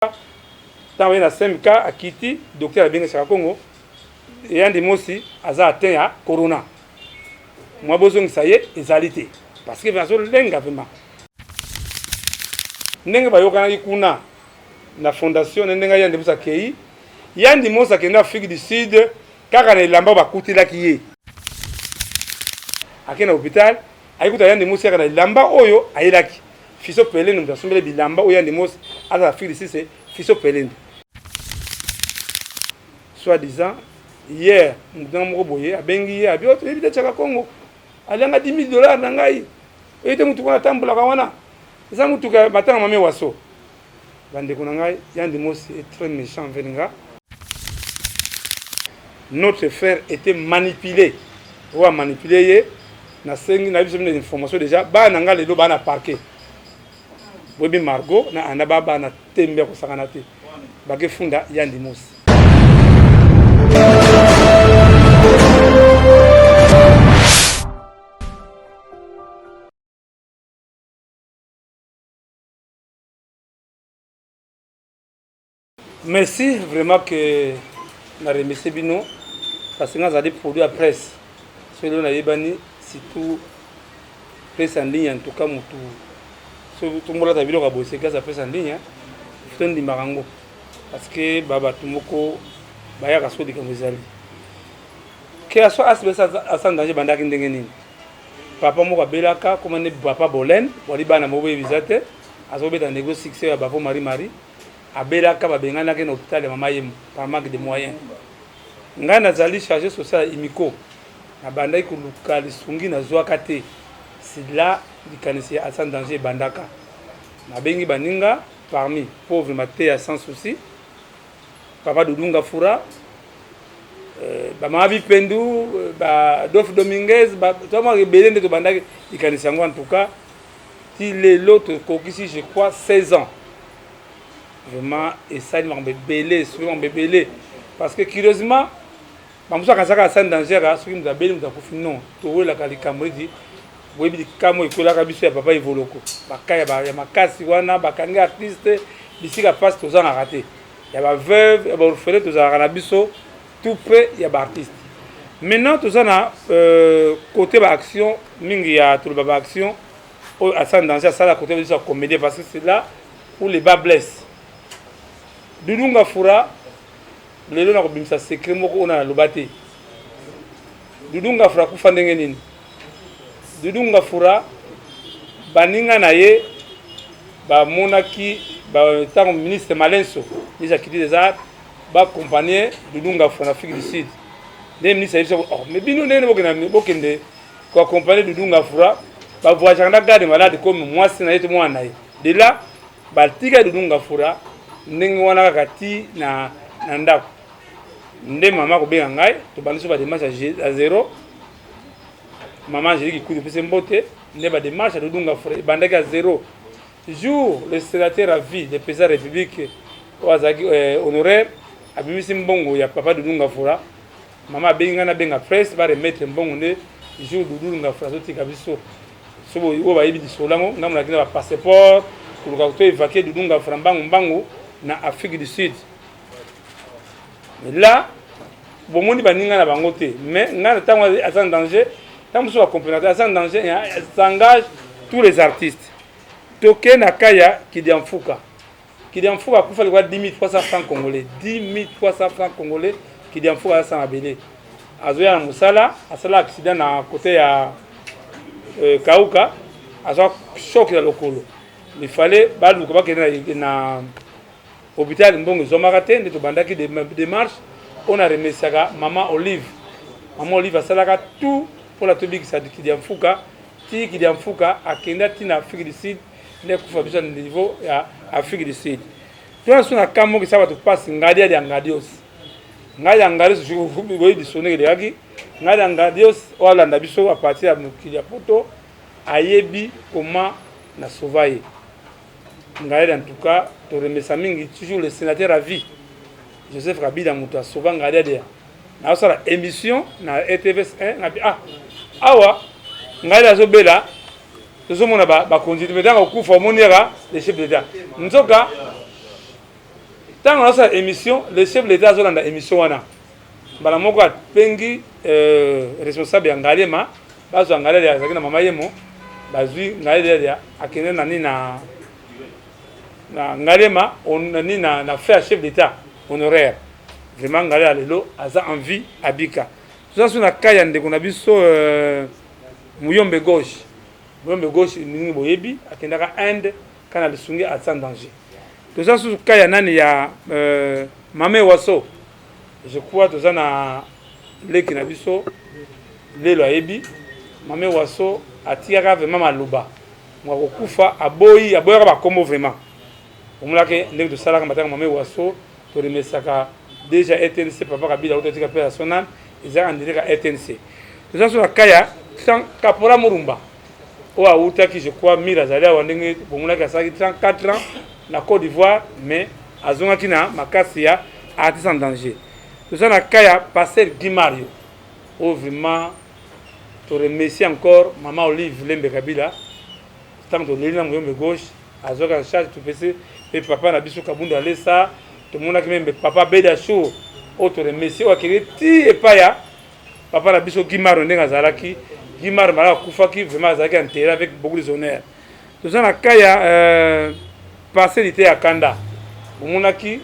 Ntango ye na CMK akiti, docteur abengi Shaka Kongo, Yandi Mosi aza atteint ya corona. Mwa bozongisa ye ezali te parce que azolenga vraiment. Ndenge bayokanaki kuna na fondation na ndenge Yandi Mosi akei, Yandi Mosi akende Afrique du Sud kaka na elamba bakutelaki ye. Akei na hôpital, ayekuta Yandi Mosi kaka na elamba oyo ayelaki. Fiso Pelende moto asombele bilamba oyo Yandi Mosi azala Afrique du Sud, Fiso Pelende. Soit disant hier moto nanga moko boye abengi ye abi oyo toyebi te Tshaka Kongo alianga 10 000 dollars na ngai, oyebi te motuka natambolaka wana eza motuka matanga mame waso. Bandeko na ngai, Yandi Mosi est très méchant envers nga. Notre frère était manipulé, oyo amanipule ye. Nasengi na biso bino information déjà, bana na ngai lelo bana parquet, boyebi Margot na Anda, ba bana tembe ya kosakana te, bakefunda Yandi Mosi. Merci vraiment que na remercier bino parce que nga azali produit ya presse, soki lelo nayebani surtout presse en ligne. En tout cas mutu soki tombolata biloko ya boye, c'est grâce à presse en ligne. Tondimaka yango parce que ba bato moko bayaka soki likambo ezali. Création ASBL Asa en danger bandaki ndenge nini? Papa moko abelaka koma nde papa Bolene wali bana moko boyebiza te, azobeta ndeko succès ya bavo Marie Marie. Abelaka, babenganaki na hôpital ya mama Yemo par manque de moyens. Ngai nazali chargé social ya Imiko, nabandaki koluka lisungi, nazwaka te. Sila likanisi ya Asa en danger ebandaka, nabengi baninga, parmi pauvre Mateya sans souci, papa Dudunga Fura, bamama Bipendu, ba Dolphe Dominguez, ba ebele nde tobandaki likanisi yango. En tout cas ti lelo tokokisi, je crois, 16 ans. Vraiment esali makambo ebele, esoki makambo ebele, parce que curieusement bamosusu akanisaka Asa en danger soki moto abeli, moto akufi. Non, towelaka likambo neti boyebi likambo ekwelaka biso ya papa Evoloko, baka ya makasi wana bakangi artiste bisika mpasi tozangaka te, ya baveuve, ya baorphelin, tozalaka na biso tout près ya baartiste. Maintenant toza na côté baaction mingi ya toloba baaction oyo Asa en danger asala côté biso ya comédie, parce que c'est là où le bât blesse. Dudunga Fura, lelo nakobimisa secret moko oyo naloba te. Dudunga Fura akufa ndenge nini? Dudunga Fura, baninga na ye bamonaki ntango ministre Malenso, ministre ya culture des arts, baaccompagne Dudunga Fura na Afrique du Sud. Nde ministre ayebisa: "Oh, mais bino ndenge bokende, bokende koaccompagne Dudunga Fura, bavoyageaka na garde malade comme mwasi na ye to mwana na ye." De là batika Dudunga Fura ndenge wana kaka ti na ndako. Nde mama kobenga ngai, tobandi so badémarche ya zéro. Mama Angélique Kudu pese mbote. Nde badémarche ya Dudunga Fura ebandaki ya zéro. Jour le sénateur à vie, le président de la République oyo azalaki honoraire, abimisi mbongo ya papa Dudunga Fura, mama abengi ngai, nabenga presse baremettre mbongo. Nde jour Dudunga Fura azotika biso, so oyo bayebi lisolo yango, ngai monaki na bapasseport koluka to évacue Dudunga Fura mbangu mbangu na Afrique du Sud. Mais là bomoni baninga na bango te, mais ngai na ntango Aza en danger, ntango mosusu bacomprendre te. Aza en danger s'engage tous les artistes. Toke na ka ya Kidiamfuka. Kidiamfuka akufa likola 10 300 francs congolais, 10 300 francs congolais. Kidiamfuka aza mabele, azoya na mosala, asala accident na côté ya Kauka, azwa choc ya lokolo. Il fallait baluka bakende na hôpital, mbongo ezwamaka te. Nde tobandaki démarche oyo na remerciaka mama Olive. Mama Olive asalaka tout mpona tobikisa Kidiamfuka. Ti Kidiamfuka akenda ti na Afrique du Sud, nde kufa biso na niveau ya Afrique du Sud. Tona so na ka moko esala bato mpasi, Ngadi ya Ngadios. Ngai ya Ngadios, boyebi lisolo ndenge elekaki. Ngai ya Ngadios oyo alanda biso à partir ya mokili ya Poto ayebi koma na sauva ye. Ngai en tout cas toremesa mingi toujours le sénateur à vie Joseph Kabila, moto asauva Ngadi. Naosala émission na ETVS 1, nabi ah, awa ngai azobela, tozomona bakonzi te, ntango okufa omoni yaka le chef d'état. Nzoka Ntango nazosala émission, le chef de l'État azolanda émission wana, mbala moko apengi responsable ya Ngaliema, bazwa Ngaliema, azalaki na mama Yemo, bazwi Ngaliema, akende na nini na Ngaliema, nini na fait ya chef d'État honoraire. Vraiment, Ngaliema lelo aza en vie, abika. Toza so na cas ya ndeko na biso Muyombe Gauche. Muyombe Gauche, ndenge boyebi, akendaka Inde kana lisungi aza en danger. Toza susu cas ya nani, ya Mame Waso. Je crois toza na leki na biso lelo ayebi Mame Waso. Atikaka vraiment maloba mwa kokufa, aboyi, aboyaka bakombo. Vraiment, omonaki ndenge tosalaka matanga Mame Waso, toremesaka déjà RTNC, papa Kabila auto atika mpe national, ezalaka ndireka RTNC. Toza so na cas ya Kapora Murumba oyo awutaki, je crois mire azali awa, ndenge bomonaki asalaki 34 ans na Côte d'Ivoire, mais azongaki na makasi ya artiste en danger. Toza na cas ya pasteur Guy Mario oyo vraiment toremercie encore mama Olive Lembe Kabila. Ntango toleli na Moyombe Gauche, azwaki en charge, topesi mpe papa na biso Kabunda Alesa. Tomonaki même papa Beda Shour oyo toremercie, oyo akende ti epai ya papa na biso Guy Mario. Ndenge azalaki, Guy Mario malaka akufaki, vraiment azalaki enterré avec beaucoup de honneur. Toza na cas ya parcelle te ya kanda. Bomonaki,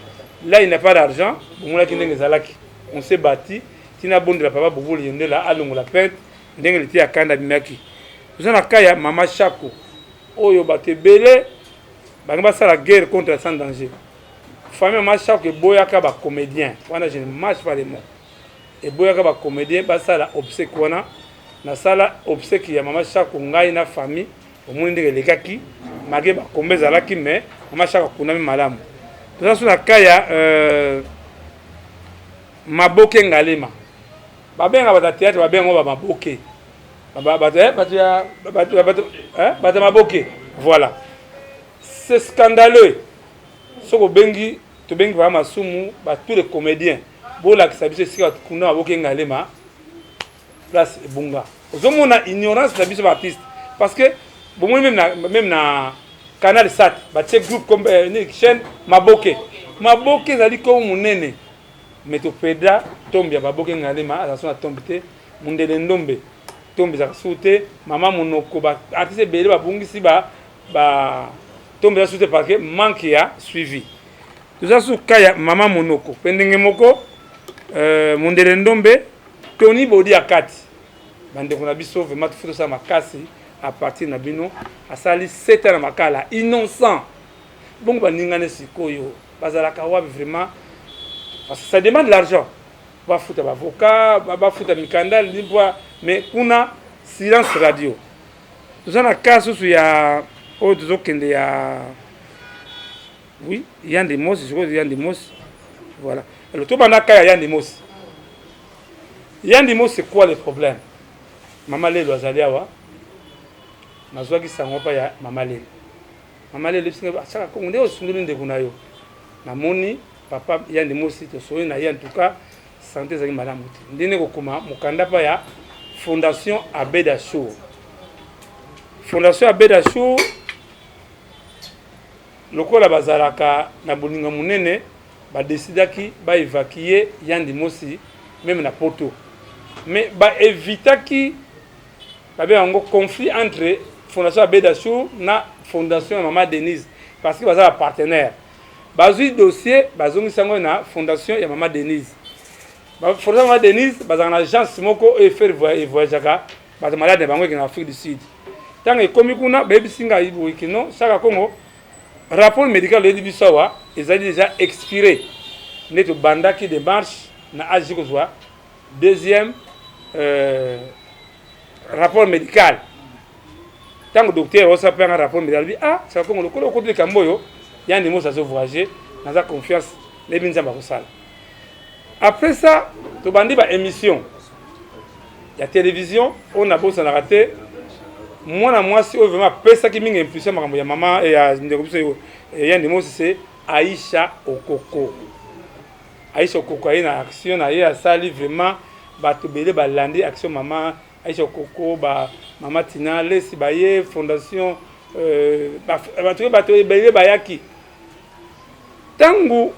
là il n'a pas d'argent. Bomonaki ndenge ezalaki, on s'est bâti ntina bondela papa Boboli Yondela alongola plainte, ndenge lite ya kanda abimaki. Toza na cas ya mama Chako oyo bato ebele bangi basala guerre contre Sans Danger. Famille mama Chako eboyaka bacomédien wana, je ne mâche pas les mots, eboyaka bacomédien basala obsèque wana. Nasala obsèque ya mama Chako, ngai na famille. Omoni ndenge elekaki, malgré bakombe ezalaki, mais mama Chako akundami malamu. Toza so na cas ya Maboke Ngalema. Babengaka bato ya théâtre, babenga ngo bamaboke, bato ya maboke. Voilà, c'est scandaleux. Soki obengi, tobengi papa Masumu, ba tous les comédiens, bolakisa biso esika kuna Maboke Ngalema, place ebunga. Ozomona ignorance na biso baartiste, parce que bomoni même na Canal Sat batie groupe comme chaîne Maboke. Maboke ezali komo monene, mais topeda tombe ya Baboke Ngalema, aza so na tombe te. Mundele Ndombe, tombe ezalaka suku te. Mama Monoko, baartiste ebele babungisi ba tombe, eza suku te parce que manque ya suivi. Toza suka ya mama Monoko mpe ndenge moko, Mondele Ndombe, Tony Bodi ya kati. Bandeko na biso, vraiment tofu tosala makasi à partir na bino. Asali 7 ans na Makala, innocent. Bongo baningane sikoyo bazalaka wapi? Vraiment, parce que ça demande l'argent, bafuta baavocat, bafuta mikanda limbwa, mais kuna silence radio. Toza na cas susu ya oyo tozokende ya, oui, Yande Mosi sikoyo, Yande Mosi. Voilà, alors tobanda cas ya Yande Mosi. Yande Mosi, c'est quoi le problème? Mama Lelo azali awa. Nazwaki sango mpa ya mama Lelo. Mama Lelo ebisinga asaka Kongo nde osundoli ndeko na yo. Namoni papa Yande Mosi, tosoli na ye. En tout cas santé ezalaki malamu te. Ndenge kokoma mokanda mpa ya Fondation Abeda Shour. Fondation Abeda Shour, lokola bazalaka na bolingo monene, badesidaki baévacuer Yandi Mosi même na Poto, mais baevitaki babenga yango conflit entre Fondation Abeda Shour na fondation ya mama Denise, parce que baza bapartenaire. Bazwi dossier, bazongisi yango na fondation ya mama Denise. Fondation ya mama Denise bazalaka na agence moko oyo efaire evoyageaka bato malade na bango, ekende na Afrique du Sud. Ntango ekomi kuna, bayebisi ngai boye kino Saka Congo, rapport médical oyebi biso awa ezali déjà expiré. Nde tobandaki démarche na ag kozwa deuxième rapport médical. Ntango docteur osala mpe anga rapport médical, bi ah, Saka Congo, lokola okoti likambo oyo, Yandi Mosi azovoyage, naza confiance, nayebi Nzambe akosala. Après ça, tobandi baémission ya télévision oyo nabosanaka te. Mwana mwasi oyo vraiment apesaki mingi impulsion makambo ya mama ya ndeko biso Yandi Mosi, se Aisha Okoko. Aisha Okoko aye na action na ye, asali vraiment, bato ebele balandi action mama Aisha Okoko, ba mama Tina Lesi baye fondation, bato ebele bayaki. Ntango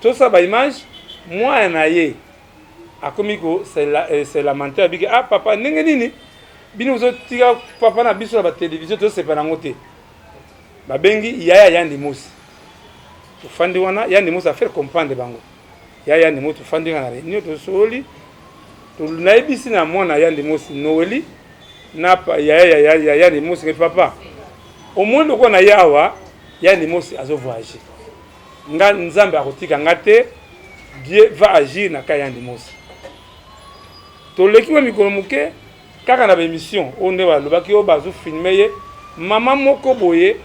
Tosala baimage, mwana na ye akomi ko se lamenter, abiki: "Ah papa, ndenge nini bino bozotika papa na biso na batelevizio? Tosepa nango te." Babengi yaya Yandi Mosi, tofandi wana. Yandi Mosi afaire comprendre bango. Yaya Yandi Mosi, tofandi nga na réunion, tosoli, nayebisi na mwana Yandi Mosi Noeli na yaya ya Yandi Mosi ngai: "Papa, omoni lokola na ye awa, Yandi Mosi azovoyage, nga Nzambe akotika nga te, Dieu va agir na ka Yandi Mosi." Toleki mwa mikolo moke kaka na baémission oyo nde balobaki oyo bazofilme ye. Mama moko boye,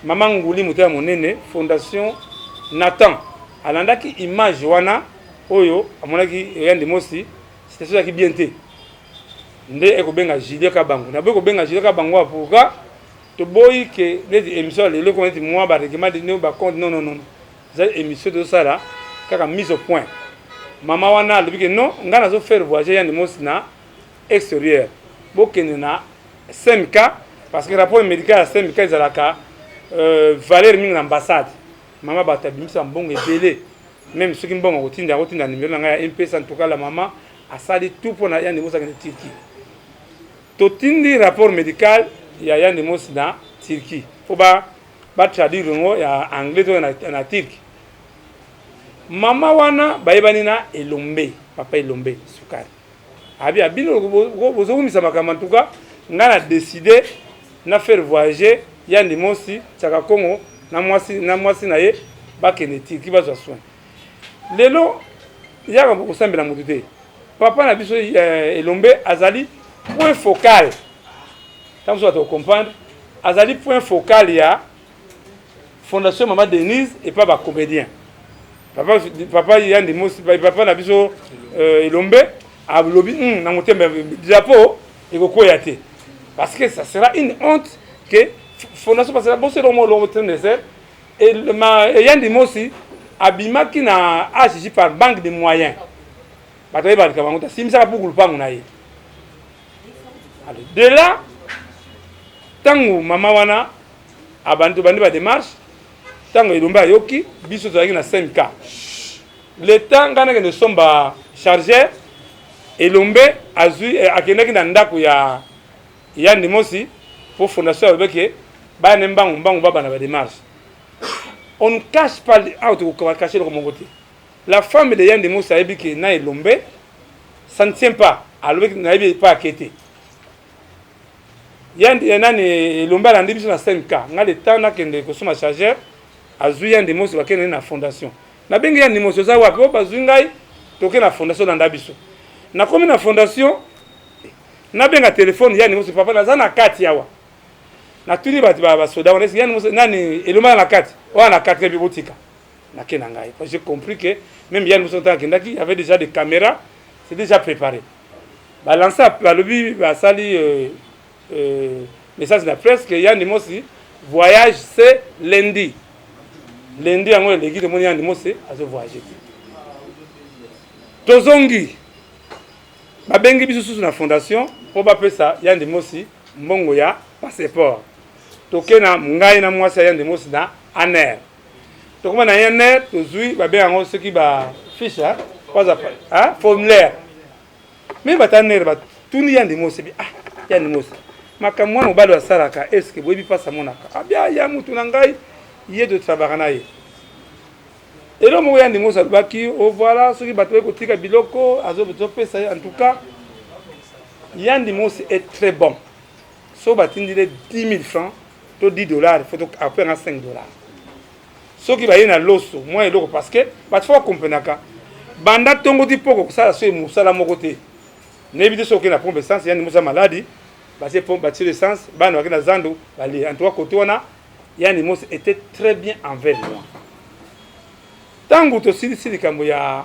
mama Nguli, motema monene, Fondation Nathan, alandaki image wana oyo amonaki Yandi Mosi, situation ezalaki bien te, nde ekobenga Julien Kabango. Naboyi kobenga Julien Kabango. Pourquoi toboyi ke neti émission ya lelo ekoma neti mwa barèglement de bacompte? Non, non, non, eza émission tozosala kaka mise au point. Mama wana alobi ke non, ngai nazofaire voyager Yandi Mosi na extérieur, bokende na CMK, parce que rapport médical ya CMK ezalaka valeur mingi na ambassade. Mama, bato abimisa mbongo ebele, même soki mbongo akotinda, akotinda numéro na ngai ya M-Pesa. En tout cas, la mama asali tout mpona Yandi Mosi akende Turquie. Totindi rapport médical ya Yandi Mosi na Turquie mpo batraduire yango ya anglais to na turki. Mama wana bayebani na Elombe, papa Elombe Sukari. Abi abino bozowumisa makambo. En tout cas, ngai na décide na faire voyager Yandi Mosi Tiaka Kongo na mwasi na ye, bakende Turquie, bazwa soin. Lelo yaka kosambela motu te. Papa na biso Elombe azali point focal. Ntango mosusu bato kocomprendre, azali point focal ya Fondation Mama Denise epa bacomédien. Papa Yandi Mosi, papa na biso Elombe alobi na motema drapeau ekokwea te, parce que ça sera une honte que fondation, parce que boselo mo longo te nécessaire. Yandi Mosi abimaki na HJ par banque de moyens. Bato oyebalika bango te, asimisaka mpuku lupango na ye. De là, ntango mama wana abandi, tobandi badémarche. Ntango Elombe ayoki biso tozalaki na 5K, le temps ngai nakende somba chargeur, Elombe azwi, akendaki na ndako ya Yandi Mosi mpo fondation alobeke baya ne mbangu mbangu, babanda badémarche. On ne cache pas awa, tokocache eloko moko te. La femme de Yandi Mosi ayebi ke na Elombe ça ne tient pas. Alobeki nayebi pa ake te. Yandi nani, Elombe alandi biso na 5K. Nga, le temps nakende kosomba chargeur, azwi Yandi Mosi, bakende na fondation. Nabengi Yandi Mosi: "Oza wapi?" "O bazwi ngai, toke na fondation, landa biso." Nakomi na fondation, nabenga telefone Yandi Mosi: "Papa, naza na kati awa." Natuni bato basoda wana: "Yandi Mosi nani, Elombe na kati wana?" "Na kati." "Mpe botika nake na ngai." J'ai compris que même Yandi Mosi ntango akendaki, il y avait déjà des caméras, c'est déjà préparé. Balancer, balobi basali message na presse que Yandi Mosi voyage, c'est lundi. Lundi yango eleki, tomoni Yandi Mosi azovoyage te. Tozongi, babengi biso susu na fondation mpo bapesa Yandi Mosi mbongo ya passeport. Toke na ngai na mwasi ya Yandi Mosi na ANR. Tokoma na ANR, tozwi, babenga yango soki bafiche, formulaire. Me bato ANR batuni Yandi Mosi bi: "Ah, Yandi Mosi, makambo mwana mobali asalaka, est-ce boyebi mpasi amonaka?" "Abia ya mutu na ngai, ye totrabaka na ye." Eloko moko Yandi Mosi alobaki o voilà, soki bato bayi kotika biloko azopesa ye. En tout cas, Yandi Mosi est très bon. So batindile 10 000 francs to 10 dollars, faut apenga 5 dollars. Soki baye na loso mwa eloko, parce que bato fo bakomprenaka, banda ntongo ti poko kosala so mosala moko te. Nayebi te soki okende na pompe essence, Yandi Mosi maladi, batie pompe, batie l'essence, bana bake na zando balie. En tout cas, côté wana, Yandi Mosi était très bien envers moi. Ntango tosilisi likambo ya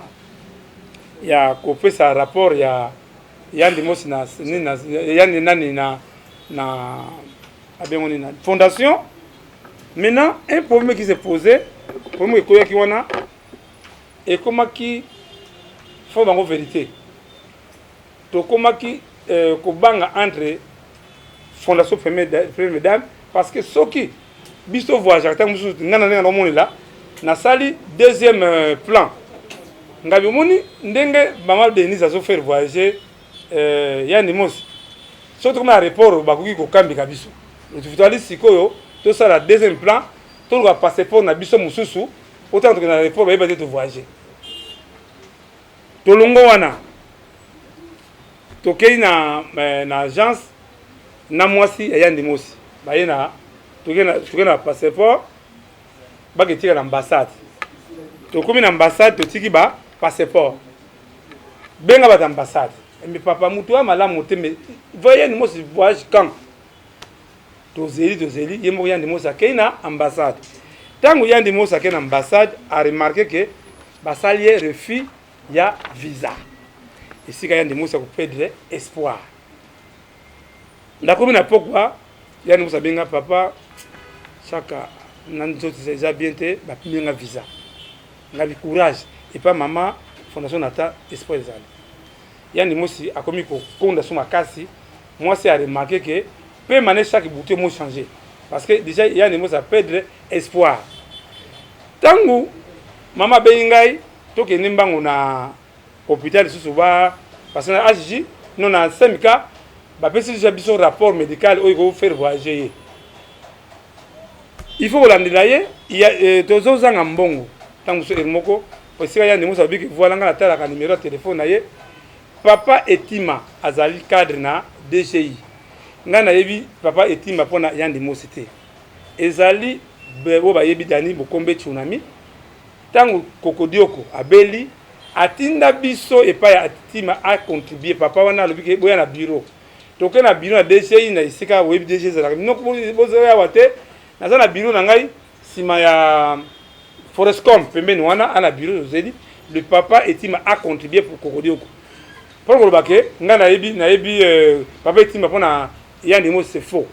kopesa rapport ya Yandi Mosi na nini na Yandi nani na abengo nini, na fondation, maintenant un problème qui s'est posé, problème ekoyaki wana, ekomaki fo bango vérité. Tokomaki kobanga entre fondation première dame, parce que soki biso voyagaka, ntango mosusu ngai na ndenge naomonela Nasali deuxième plan. Ngabi omoni ndenge mama Denise azo faire voyager Yandi Mosi. Soki tokomi na aéroport bakoki kokambika biso. Tozali sikoyo tosala deuxième plan, toluka passeport na biso mosusu po tango tokende na aéroport bayeba te to voyager. Tolongo wana tokei na agence na mwasi ya Yandi Mosi, baye na tokei na passeport baketika na ambassade. Tokomi na ambassade, totiki ba passeport, benga bato ambassade. Mais papa, mutu ya malamu te, mais voyez Yandi Mosi voyage quand tozeli tozeli ye moko Yandi Mosi akei na ambassade. Ntango Yandi Mosi akei na ambassade, aremarquer ke basali ye refus ya visa. Esika Yandi Mosi akoperdre espoir. Nakomi na pokwa, Yandi Mosi abenga: "Papa Chaka, na nzoto eza bien te, bapimi nga visa." Ngabi courage, epa mama Fondation Nata espoir ezali. Yandi Mosi akomi kokonda so makasi. Mwasi aremarquer ke pema ne chaque butu emo changer, parce que déjà Yandi Mosi aperdre espoir. Ntango mama abengi ngai, tokende mbango na hôpital lisusu ba parce que na HJ no na CMK bapesi déjà biso rapport médical oyo ekofaire voyager ye. Il faut kolandela ye, tozozanga mbongo. Ntango mosusu ere moko esika Yandi Mosi abiki, voilà, ngai natalaka numéro ya telefone na ye. Papa Etima azali cadre na DGI. Ngai nayebi papa Etima mpona Yandi Mosi te. Ezali oyo bayebi Dani Bokombe Tsunami. Ntango Kokodioko abeli, atinda biso epai ya Atima acontribuer. Papa wana alobi ke boya na bureau. Toke na bureau na DGI, na esika oyebi DGI ezalaka bino bozoya awa te. Naza na bureau na ngai nsima ya Forescom pembeni wana, ana bureau. Tozeli le papa Etima a contribué pour Kokodioko. Mpona koloba ke ngai nayebi papa Etima mpona Yandi Mosi, c'est faux.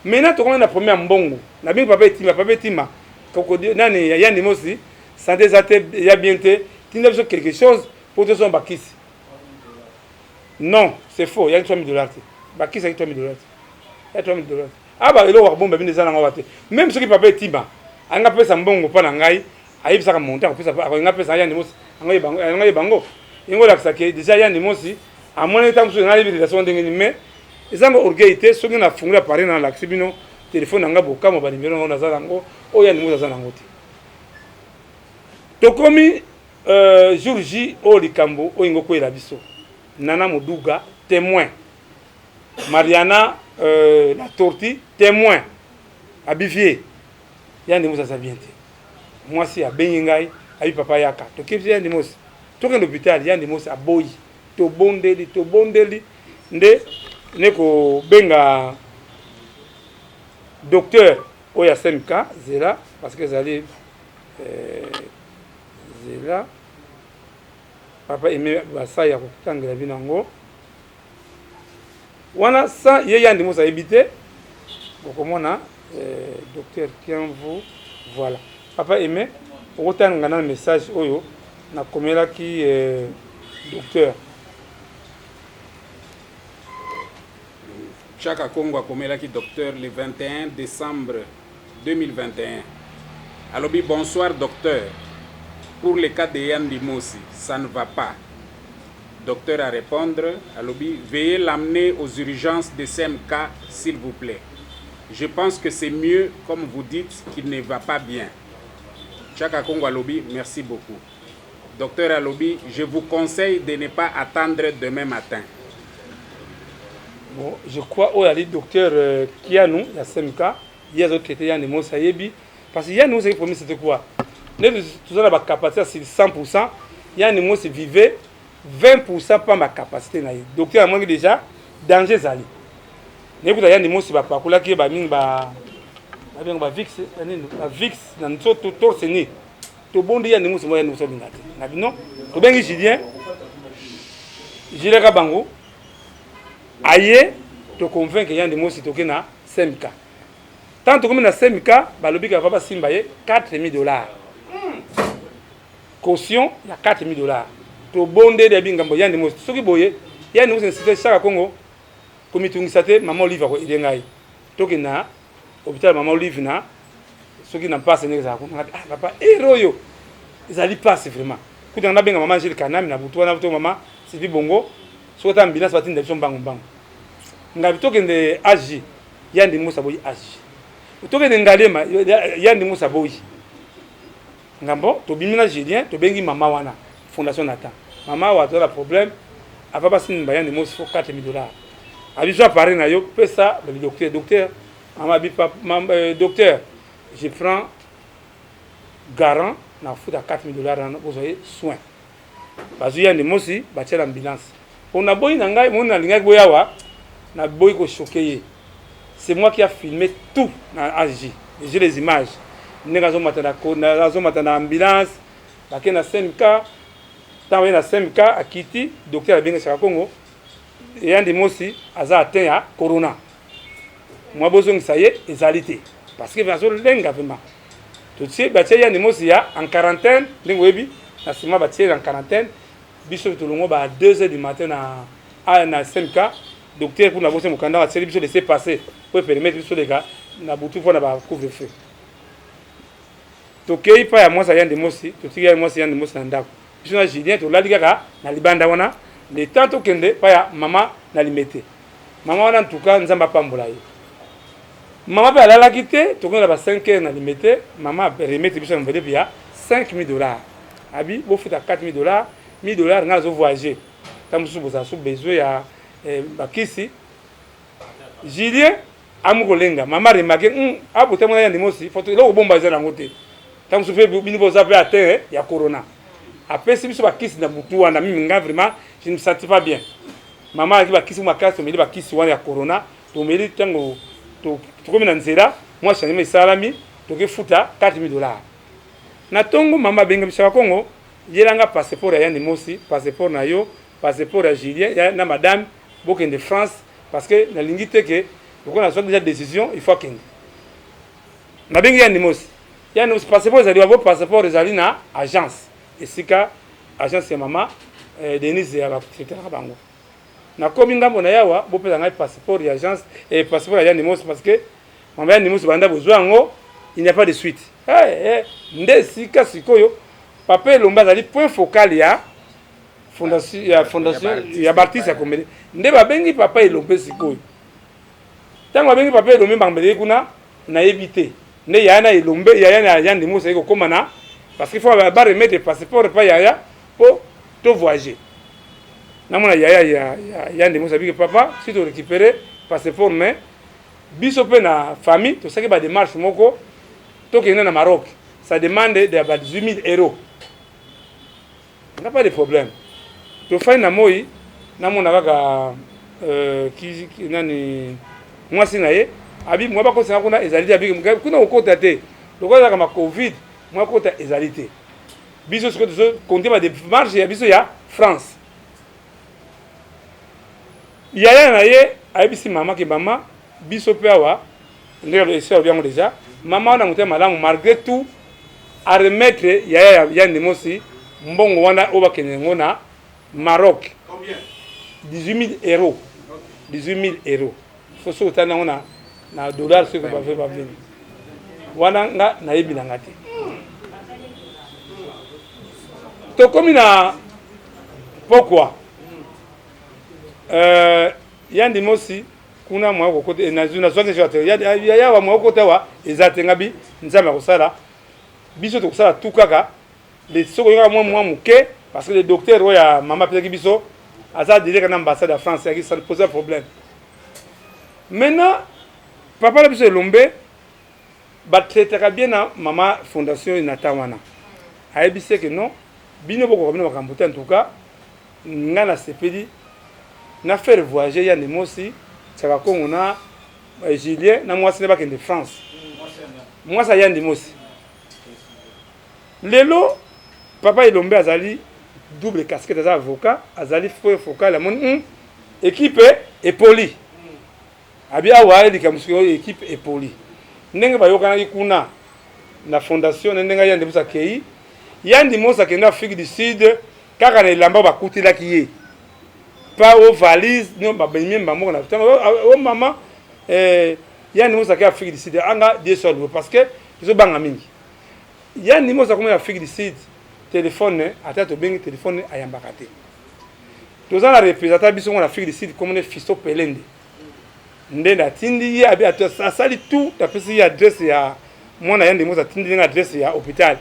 Maintenant tokomi na problème ya mbongo. Nabengi papa Etima: "Papa Etima, nani, Yandi Mosi santé eza te, eza bien te, tinda biso quelque chose mpo tozoma bakisi." Non, c'est faux, yaki 3000 $ te. Bakisi yaki 3000 $ te, ya 3000 $ te. Aba eloko akobomba bino eza nango wa te. Même soki papa Etima anga apesa mbongo mpo na ngai, ayebisaka montant akopesa, akolinga apesa Yandi Mosi, anga yeba yango. Yango olakisa ke déjà Yandi Mosi amonaki ntango mosusu nayebi relation ndenge nini, mais ezanga orgueil te. Soki nafungoli appareil na nalakisi bino telefone na ngai, bokamwa banuméro nango naza nango oyo Yandi Mosi aza nango te. Tokomi jour J oyo likambo oyo ingo koyela biso. Nana Moduga témoin, Mariana la Torti témoin, abivie Yandi Mosi aza bien te. Mwasi abengi ngai, abi: "Papa, yaka." Tokebisi Yandi Mosi, tokende hôpital. Yandi Mosi aboyi. Tobondeli, tobondeli nde ne kobenga docteur oyo ya CMK. Zela, parce que ezali zela, papa Aime basai ya kotangela bino yango wana sa ye Yandi Mosi ayebi te. Bokomona docteur Kianvu. Voilà, papa Aime, okotanga na message oyo nakomelaki docteur. Chaka Congo akomelaki docteur le 21 décembre 2021. Alobi: "Bonsoir docteur, pour le cas de Yandi Mosi, ça ne va pas." Docteur à répondre, alobi: "Veuillez l'amener aux urgences de CMK, s'il vous plaît. Je pense que c'est mieux, comme vous dites qu'il ne va pas bien." Chaka Congo alobi: "Merci beaucoup." Docteur alobi: "Je vous conseille de ne pas attendre demain matin." Bon, je crois oyo ali docteur Kianu ya CMK, ye azotraiter Yandi Mosi, ayebi, parce que Yandi Mosi premier, c'était quoi? Nde toza na bacapacité ya 100, Yandi Mosi vivait 20 pamba capacité na ye. Docteur amonaki déjà danger ezali. Nayekuta Yandi Mosi bapakolaki ye bamingi, babenga bavix, nini, bavix na nzoto, torse nu. Tobondi Yandi Mosi mo, Yandi Mosi olinga te na bino. Tobengi Julien, Julien Kabango aye, toconvaincre Yandi Mosi, toke na CMK. Tant tokomi na CMK, balobi kaka basimba ye 4000 $, caution ya 4000 $. Tobondeli ya bingambo Yandi Mosi. Soki boye Yandi Mosi insiste: "Chaka Kongo, komitungisa te, mama Olive akoaider ngai." Tokende na hôpital mama Olive na Soki na mpasi ndenge ezalaka kuna, ah papa, ere oyo ezali mpasi vraiment. Kuta nga nabenga mama Angele Kanami na butu wana, to mama Sylvie Bongo, soki ata ambulance batinda biso mbangu mbangu. Ngabi tokende AG, Yandi Musa boyi AG. Tokende Ngalema, Yandi Musa boyi. Ngambo tobimi na Julien, tobengi mama wana Fondation Nathan. Mama wa toza na problème, avant basimba Yandi Musa faut 4000 $. Abiso appareil na yo, pesa le docteur, docteur mama bi papa, mama, docteur, je prends garant na futa 4000 $ wana bozwa ye soin. Bazwi Yandi Mosi, batia na ambulance. Po naboyi na ngai, moni nalingaki boya awa, naboyi kochoquer ye. C'est moi qui a filmé tout na AG. J'ai les images. Ndenge azomata na azomata na ambulance, bake na CMK, ntango ye na CMK akiti, docteur abengi Chaka Congo, Yandi Mosi aza atteint ya corona. Mwa bozongisa ye ezali te. Parce que azolenga vraiment. Totie batie Yandi Mosi ya en quarantaine, ndenge oyebi, na nsima batie en quarantaine, biso tolongo ba 2 heures du matin na a na CMK, docteur kuna bosi mokanda batieli biso laisser passer po permettre biso leka na butu mpona ba couvre-feu. Tokei pa ya mwasi ya Yandi Mosi, totiki ya mwasi Yandi Mosi na ndako. Biso na Julien tolali kaka na libanda wana, le temps tokende pa ya mama na Limete. Mama wana en tout cas Nzambe apambola ye. Mama mpe alalaki te, tokende na ba 5 heures na Limete, mama remettre biso enveloppe ya 5000 $. Abi bofuta 4000 $, 1000 $ nga nazo voyager. Ntango mosusu bozala so besoin ya bakisi. Julien amu kolenga, mama remarque abota mwana Yandi Mosi, foto eloko bomba eza nango te. Ntango mosusu mpe bino boza mpe atteint ya corona. Apesi biso bakisi na butu wana, mimi nga vraiment je ne me sentis pas bien. Mama alaki bakisi makasi, tomeli bakisi wana ya corona, tomeli ntango tokomi na nzela, mwa changement esalami, tokefuta 4000 $. Na ntongo mama abengi biso ya Kongo, yelanga passeport ya Yandi Mosi, passeport na yo, passeport ya Julien ya, na madame, bokende France parce que nalingi te ke lokola nazwaki déjà décision, il faut akende. Nabengi Yandi Mosi, Yandi Mosi passeport ezali wabo, passeport ezali na agence, esika agence ya mama Denise ya basekretaka bango. Nakomi ngambo na yawa, bopesa ngai passeport ya agence, passeport ya Yandi Mosi, parce que mama Yandi Mosi banda bozwa yango, il n'y a pas de suite. Hey, hey, nde esika sikoyo papa Elombe azali point focal ya fondation, ya fondation ya baartiste ya comédie. Nde babengi papa Elombe sikoyo. Ntango babengi papa Elombe, makambo kuna nayebi te. Nde yaya na Elombe, yaya na Yandi Mosi ayeki kokóma na, parce que faut ba remettre passeport pa yaya mpo to voyager. Namona yaya ya Yandi Mosi abiki papa, si to récupérer passeport, mais biso mpe na famille tosalaki badémarche moko, tokende na Maroc, ça demande de ba 18 000 euros. Nga pas de problème. Tofai na moi, namona kaka nani, mwasi na ye abi mwa bakosanga kuna ezali te, abi kuna kokota te, lokola ezalaka ma Covid, mwa kota ezali te. Biso sikoyo tozokonte badémarche ya biso ya France. Yaya na ye ayebisi mama ke mama, biso mpe awa ndenge esi alobi yango déjà. Mama wana motema malamu, malgré tout aremettre yaya ya Yandi Mosi mbongo wana oyo bakende yango na Maroc, 18 000 euros, 18 000 euros. Fo soki otali yango na dollar, soki bave baveni wana, nga nayebi na nga te. Tokomi na pokwa, Yandi Mosi kuna mwa kokota, nazwaki te yawa mwa kokota awa eza te. Ngabi Nzambe akosala, biso tokosala tu kaka soki oyokaka mwa moke, parce que le docteur oyo ya mama apesaki biso aza direct na ambassade ya France, yaki ça pose problème. Maintenant papa na biso Elombe batraitaka bien na mama fondation Natan wana, ayebisi ke non, bino bokoka bino makambo te. En tout cas nga nasepeli na faire voyager Yandi Mosi, Tiaka Kongo na Julien na mwasi nde bakende France. Mwasi ayandi Mosi. Lelo papa Elombe azali double casquette, aza avocat, azali point focal. Amoni équipe epoli, abi awa likambo sikoyo équipe epoli ndenge bayokanaki kuna na fondation na ndenge Yandi Mosi akei. Yandi Mosi akende Afrique du Sud kaka na elamba bakutelaki ye, pa o valise no babemi moko na ntango o mama Yandi Mosi akei Afrique du Sud. Anga Dieu soit loué, parce que Tozobanga mingi. Yandi Mosi akomi na Afrique du Sud, telefone ata tobengi telefone ayambaka te. Toza na représentant biso ngo na Afrique du Sud komone Fisto Pelende. Nde natindi ye abi asali tout, apesi ye adresse ya mwana Yandi Mosi, atindi nga adresse ya hôpital.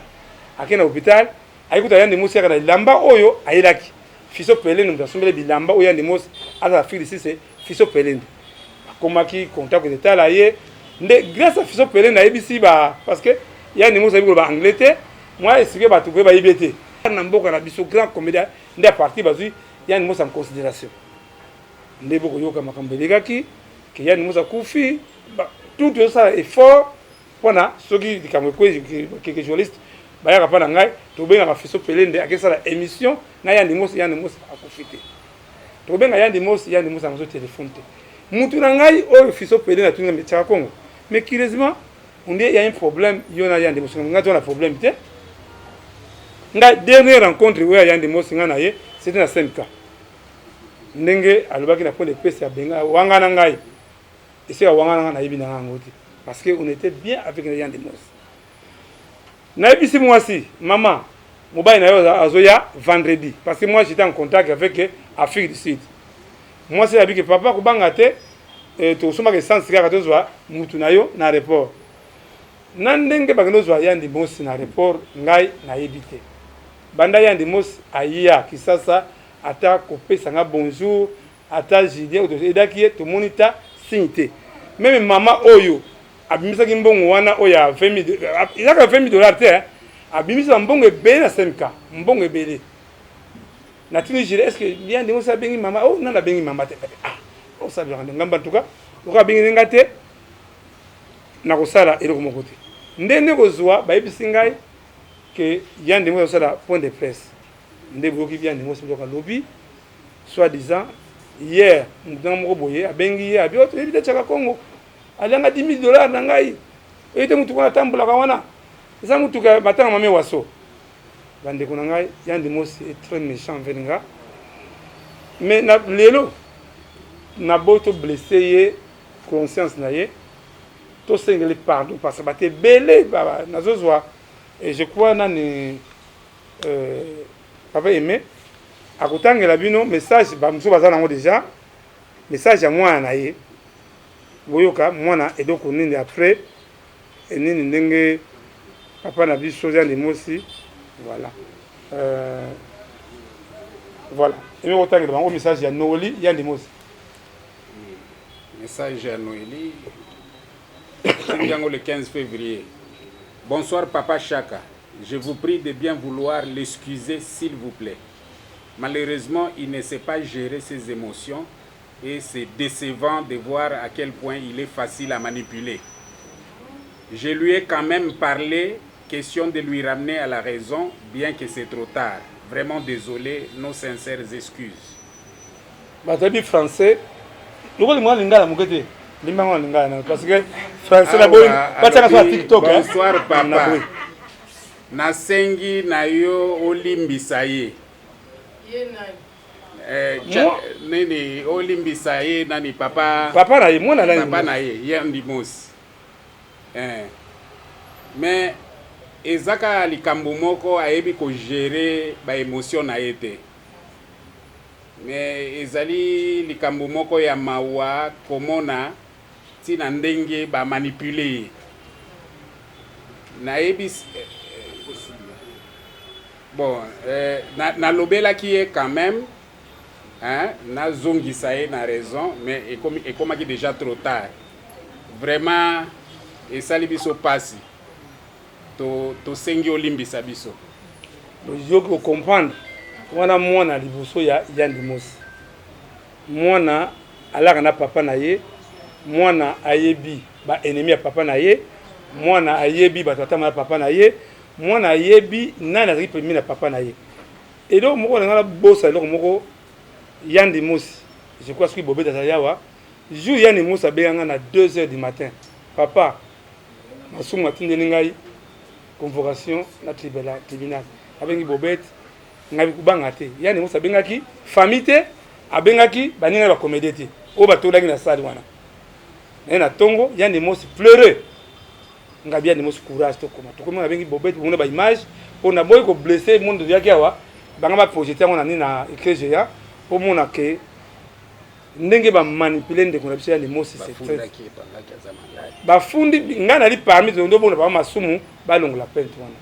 Ake na hôpital, ayikuta Yandi Mosi yaka na elamba oyo ayelaki. Fisto Pelende moto asombele bilamba oyo Yandi Mosi aza na Afrique du Sud, Fisto Pelende. Akomaki contact etala ye nde grâce à Fisto Pelende ayebisi ba parce que Yandi Mosi ayebi koloba anglais te, moi expliquer bato boye bayebi te. Na mboka na biso grand comédien nde à partir bazwi Yandi Mosi en considération. Nde bokoyoka makambo elekaki ke Yandi Mosi akufi, tout tozosala effort mpona soki likambo ekwei keke journaliste bayaka mpa na ngai, tobengaka Fisto Pelende akesala émission na Yandi Mosi. Yandi Mosi akufi te, tobenga Yandi Mosi, Yandi Mosi angazo telefone te. Mutu na ngai oyo Fisto Pelende atuni nga tiaka Kongo, mais curieusement on dit il y a un problème yo na Yandi Mosi. Ngai to na problème te. Ngai dernière rencontre oyo ya Yandi Mosi ngai na ye, c'était na CMK, ndenge alobaki na point de presse ya benga wanga na ngai esika wanga na ngai nayebi na ngai yango te, parce que on était bien avec Yandi Mosi. Nayebisi mwasi, mama, mobali na yo azoya vendredi, parce que moi j'étais en contact avec Afrique du Sud. Mwasi ayebiki papa kobanga te, tokosombaka essence kaka tozwa mutu na yo na aéroport. Na ndenge bakende ozwa Yandi Mosi na aéroport, ngai nayebi te. Banda Yandi Mosi aya Kisasa, ata kopesa nga bonjour, ata Julien edaki ye, tomoni ta signe te. Même mama oyo abimisaki mbongo wana oyo ya 20, ezaka 20 000 $ te, abimisi bambongo ebele na CMK, mbongo ebele. Natuni Julien: est ce que Yandi Mosi abengi mama? Oh, nani abengi mama te. Ah, osalelaka nde ngambo. En tout cas okoka abengi nga te, nakosala eloko moko te. Nde nde kozwa bayebisi ngai ke Yandi Mosi azosala point de presse. Nde boyoki Yandi Mosi biloko alobi soit disant hier motu nanga moko boye abengi ye, abi oyo toyebi te, tiaka Kongo alianga 10 000 dollars na ngai. Oyebi te motuka wana atambolaka wana eza motuka matanga mame waso. Bandeko na ngai, Yandi Mosi est très méchant envers nga, mais na lelo naboyi to blesse ye conscience na ye, tosengeli pardon, parce que bato ebele nazozwa. Et je crois nani papa Aimé akotangela bino message, bamosusu baza nango déjà, message ya mwana na ye. Boyoka mwana eloko nini après nini ndenge papa na biso Yandi Mosi. Voilà, voilà, Aimé kotangela bango message ya Noeli Yandi Mosi. Message ya Noeli yango le 15 février. Bonsoir papa Chaka, je vous prie de bien vouloir l'excuser, s'il vous plaît. Malheureusement, il ne sait pas gérer ses émotions et c'est décevant de voir à quel point il est facile à manipuler. Je lui ai quand même parlé, question de lui ramener à la raison, bien que c'est trop tard. Vraiment désolé, nos sincères excuses. Bato yebi français lokola mwana lingala moke te, limbango na lingala na parce que français na boyi batiaka so na TikTok. Bonsoir papa, nasengi na yo olimbisa ye. Nini olimbisa ye nani papa? Papa na ye, mwana nani? Papa na ye Yandi Mosi. Mais eza kaka likambo moko, ayebi kogérer baémotion na ye te. Mais ezali likambo moko ya mawa komona ntina ndenge bamanipuler ye. Nayebi bon, nalobelaki ye quand même, hein, nazongisa ye na raison, mais ekomaki déjà trop tard. Vraiment esali biso pasi, tosengi olimbisa biso. Oyoki kocomprendre wana mwana liboso ya Yandi Mosi, mwana alaka na papa na ye, mwana ayebi baennemi ya papa na ye, mwana ayebi bato atama na papa na ye, mwana ayebi nani azalaki pembeni na papa na ye. Eloko moko na ngai nabosa, eloko moko, Yandi Mosi, je crois soki bobeta azali awa, jour Yandi Mosi abenga ngai na 2 heures du matin: papa Masumu atindeli ngai convocation na tribunal. Abengi Bobete, ngai kobanga te. Yandi Mosi abengaki famille te, abengaki baninga bacomédie te oyo batolaki na salle wana naye na ntongo. Yandi Mosi pleure. Ngabi ya Ndimosi, courage, tokoma, tokomi. Nabengi Bobete, bomona ba image mpo naboyi ko blesser monde. Toyaki awa, banga ba projeter yango na nini, na écran géant, mpo mona ke ndenge ba manipuler ndeko na biso ya Ndimosi. Bafundi ngai, nali parmi ndobona bango masumu, balongola plainte wana.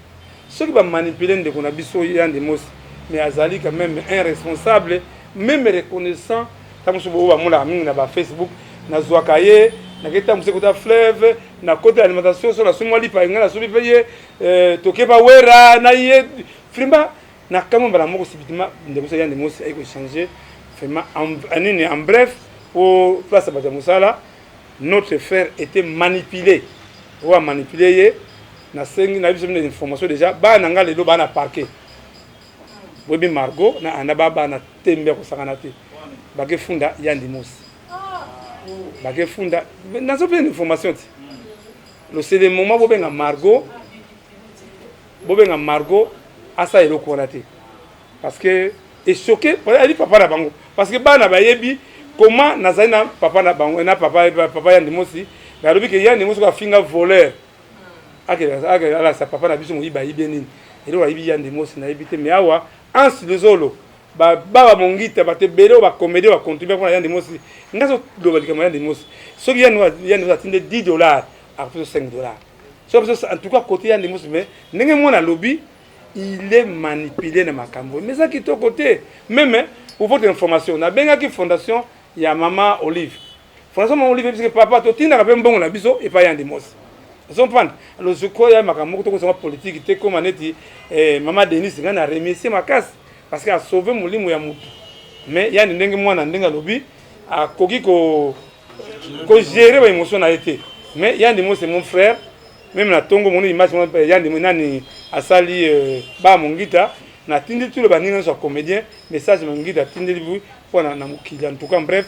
Soki ba manipuler ndeko na biso ya Ndimosi, mais azali quand même un responsable, même reconnaissant. Ntango mosusu boyo bamonaka mingi na ba Facebook, nazwaka ye, nakei ntango mosusu ekota fleuve, na côté alimentation, so nasombi mwa lipa, ngai nasombi mpe ye, toke bawera na ye. Vraiment, na kamwe mbala moko, subitement ndeko so ya Ndimosi ayi ko changer. Vraiment, nini, en bref, po place ya bato ya mosala, notre frère était manipulé. Oyo a manipuler ye, nasengi na biso bino information déjà. Bana na nga lelo baa na parquet, boyebi Margot na Anda, baa bana tembe ya kosangana te. Bakefunda ya Ndimosi, bakefunda. Nazopesa information ti lo, c'est le moment. Bobenga Margot, bobenga Margot, asala eloko wana te, parce que e choquer ali papa na bango, parce que bana bayebi comment nazali na papa na bango, na papa, papa ya Ndimosi. Balobi ke ya Ndimosi afinga voleur, alakisa papa na biso moyibi, ayibi nini, eloko ayibi ya Ndimosi, nayebi te. Mais awa Anse Luzolo, baba mongita, bato ebele oyo ba comédie ba contribuer mpona ya Ndimosi. Nga soloba likambo ya Ndimosi, soki ya Ndimosi atinde 10 $, akopesa 5 $. So biso, en tout cas côté ya Ndimosi, mais ndenge mwana alobi, il est manipulé na makambo, mais eza kitoko te. Même pour votre information, nabengaki fondation ya Mama Olive. Fondation Mama Olive, puisque papa totindaka mpe mbongo na biso epai ya Ndimosi, ozomprendre. Alors je crois ya makambo moko tokosanga politique te, koma neti mama Denis, ngai na remercier makasi parce que a sauver molimo ya motu. Mais yani ndenge mwana, ndenge alobi, akoki ko gérer ba émotion na ye te. Mais ya Ndimosi, c'est mon frère. Même na ntongo moni image ya Ndimo nani asali baa mongita, natindi tulo baninga nyonso ya comédien message. Mongita atindeli mpona na mokili. En tout cas, bref.